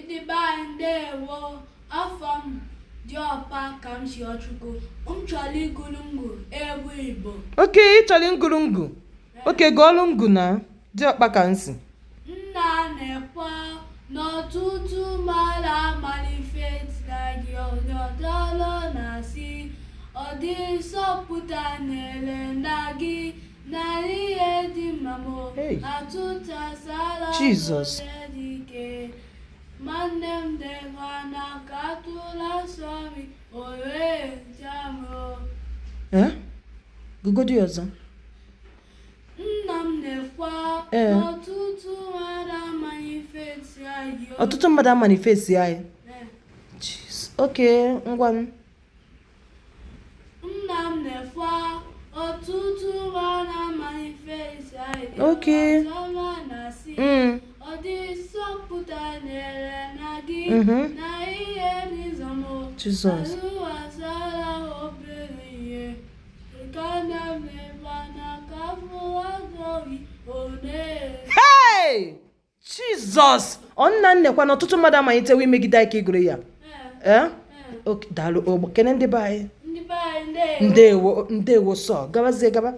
Ndị be anyị, ndewo. Afa m Diọkpa Kamsiyochukwu. M chọrọ ịgụrụ ngụ egwu Igbo. Okay, ị chọrọ ịgụrụ ngụ. Okay, gụọlụ ngụ na Diọkpa Kamsi. Nna nekwa n'ọtụtụ mmadụ amanifest na gị ọdọlọ na-asị ọ dị nsọpụta na-ele na gị na ihe dị mma m Hey. atụtasala Jesus. onye dị ike nwanne m dịkwa na ka atụla nsọ mi owe jamụ. Eh? Gụgodi ọzọ. Nna m nekwa n'ọtụtụ mmadụ amanifest anyị. Ọtụtụ mmadụ amanifest anyị. Ee. Jesus. Okay, ngwa m. Nna m nekwa ọtụtụ mmadụ amanifest anyị. Ọtọma na-asị ọ dị nsọpụta nyere na gị na ihe n'ịzọm. Jesus. Alụwasara obere ihe ka nna m nekwa na ka afọ gị one. Hey! Jesus! Ọ nna nnekwa na ọtụtụ mmadụ amalitewo imegide anyị ka ị gụrụ ya. Ee. Eh? Okay, daalụ ogbo. Kene ndị be anyị. Ndị be anyị, ndewo. Ndewo, ndewo sọ. Gabazie gaba.